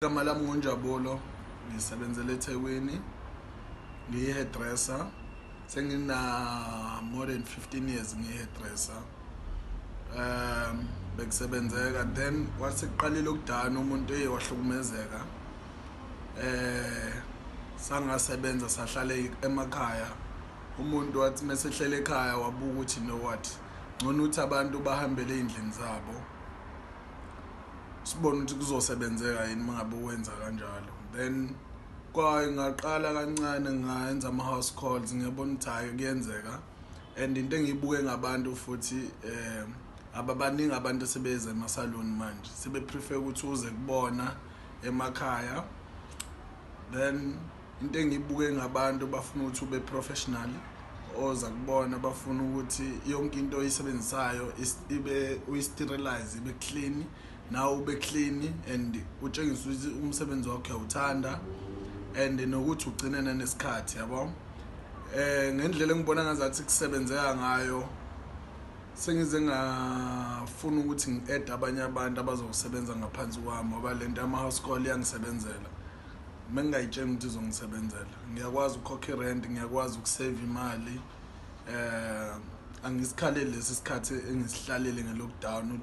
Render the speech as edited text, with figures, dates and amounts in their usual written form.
Igama lami nguNjabulo, ngisebenzela eThekwini, ngiyi-hairdresser. Sengina more than 15 years ngiyi-hairdresser. Bekusebenzeka, then kwase kuqalile ukudana, umuntu eye wahlukumezeka. Sangasebenza, sahlala emakhaya. Umuntu wathi mesehlele ekhaya wabuka ukuthi, "No, what, ngcono ukuthi abantu bahambele ey'ndlini zabo, sibone ukuthi kuzosebenzeka yini mangabe wenza kanjalo." Then kwaye ngaqala kancane ngayenza ama-house calls, ngiyabona ukuthi hhayi, kuyenzeka. And into engiyibuke ngabantu futhi, ababaningi abantu asebeza emasaluni manje, sebe-prefer ukuthi uze kubona emakhaya. Then into engiyibuke ngabantu, bafuna ukuthi ube professional, oza kubona bafuna ukuthi yonke into oyisebenzisayo ibe uyi-sterilize, ibe clean, nawe ube clean and utshengise ukuthi umsebenzi wakho uyawuthanda and nokuthi ugcine nanesikhathi, yabo. Ngendlela engibona ngazathi kusebenzeka ngayo, sengize ngafuna ukuthi ngi-add abanye abantu abazosebenza ngaphansi kwami, ngoba lento yama-house call iyangisebenzela. Mengingayitsheni ukuthi izongisebenzela, ngiyakwazi ukukhokha i-rent, ngiyakwazi uku-save imali. Angisikhaleli lesi sikhathi engisihlalele nge-lockdown.